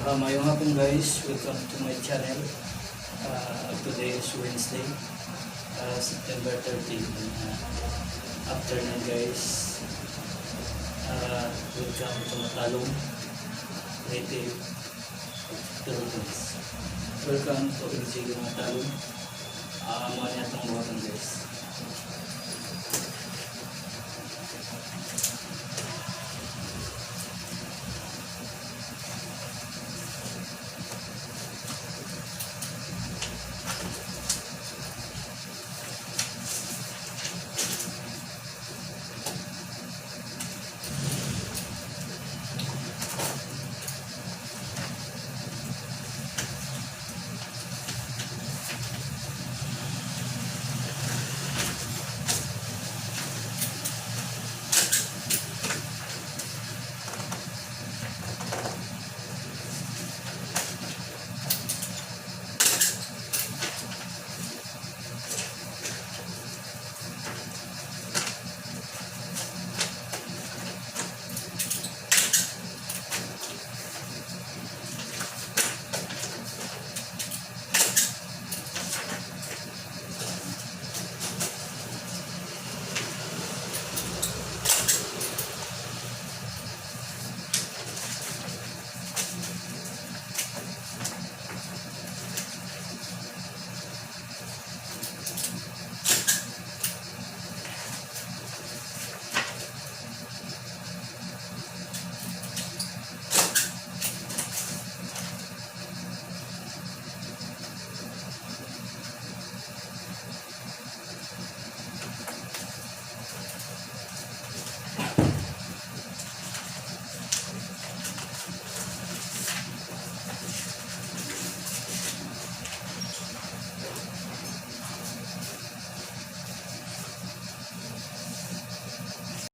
Maayong hapon, guys, welcome to my channel. Today is Wednesday, September 13. Afternoon, guys. Welcome to Matalom, native Philippines. Welcome to LGU Matalom. Mao ni atong buhaton, guys.